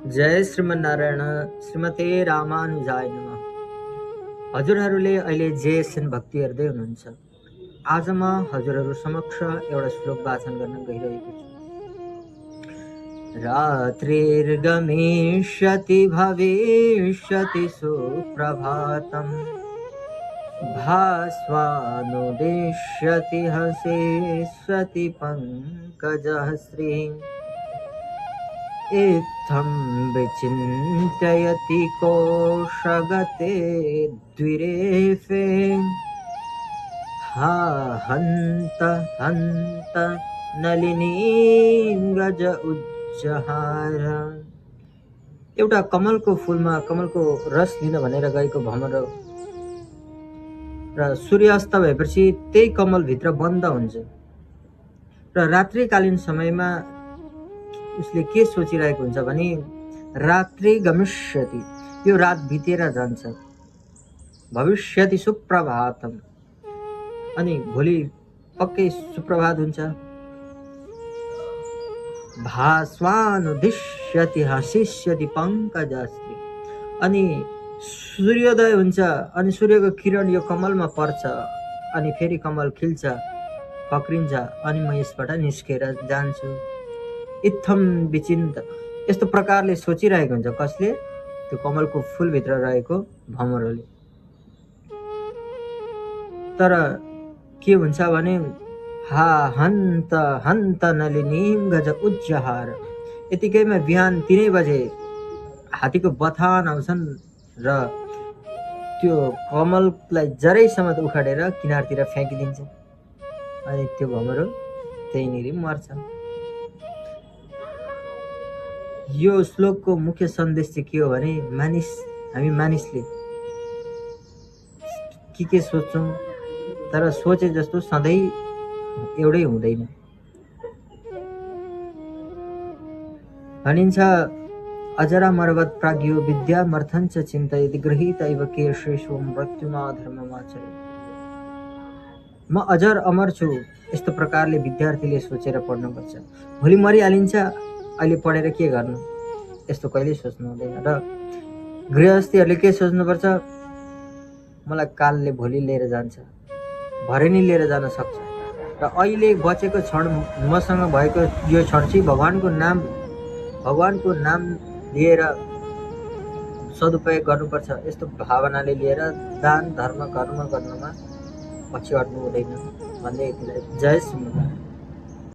जय श्रीमन्नारायण श्रीमते रामानुजाय नमः। हजुरहरूले अहिले जेएसएन भक्ति हेर्दै हुनुहुन्छ। आज म हजुरहरू समक्ष एउटा श्लोक वाचन गर्न गइरहेको छु। रात्रिर्गमिष्यति भविष्यति सुप्रभातम्, भास्वानुदिश्यति हसिष्यति पङ्कजश्रीः। इत्थं विचिन्तयति कोशगते द्विरेफे, हा हन्त हन्त नलिनीं गज उज्जहार। एउटा कमलको फुलमा कमलको रस लिन भनेर गएको भमर र सूर्यास्त भएपछि त्यही कमलभित्र बन्द हुन्छ र रात्रिकालीन समयमा उसले के सोचिरहेको हुन्छ भने रात्रि गमिष्यति, यो रात बितेर जान्छ, भविष्यति सुप्रभातम, अनि भोलि पक्कै सुप्रभात हुन्छ, भास्वानुदिश्यति हसिष्यति पङ्कजश्री, अनि सूर्योदय हुन्छ अनि सूर्यको किरण यो कमलमा पर्छ अनि फेरि कमल खिल्छ, पक्रिन्छ अनि म यसबाट निस्केर जान्छु। इत्थम विचिन्त, यस्तो प्रकारले सोचिरहेको हुन्छ। कसले? त्यो कमलको फुलभित्र रहेको भमरले। तर के हुन्छ भने हा हन्त हन्त नलिनीं गज उज्जहार, यतिकैमा बिहान 3 बजे हात्तीको बथान आउँछन् र त्यो कमललाई जरैसम्म उखाडेर किनारतिर फ्याँकिदिन्छ अनि त्यो भमरो त्यहीँनिर मर्छ। यो श्लोकको मुख्य सन्देश चाहिँ के हो भने हामी मानिसले के सोच्छौँ, तर सोचे जस्तो सधैँ एउटै हुँदैन। भनिन्छ अजरामरवत् प्राज्ञो विद्यामर्थञ्च चिन्तयति गृहीत इव केशेषु मृत्युमा धर्ममाचरेत्। म अजर अमर छु, यस्तो प्रकारले विद्यार्थीले सोचेर पढ्नुपर्छ। भोलि मरिहालिन्छ, अहिले पढेर के गर्नु, यस्तो कहिल्यै सोच्नु हुँदैन। र गृहस्थीहरूले के सोच्नुपर्छ, मलाई कालले भोलि लिएर जान्छ, भरे नि लिएर जान सक्छ, र अहिले बचेको क्षण मसँग भएको यो क्षण चाहिँ भगवानको नाम लिएर सदुपयोग गर्नुपर्छ। यस्तो भावनाले लिएर दान धर्म कर्म गर्नमा पछि हट्नु हुँदैन भन्दै यतिलाई जय श्रीमन्नारायण।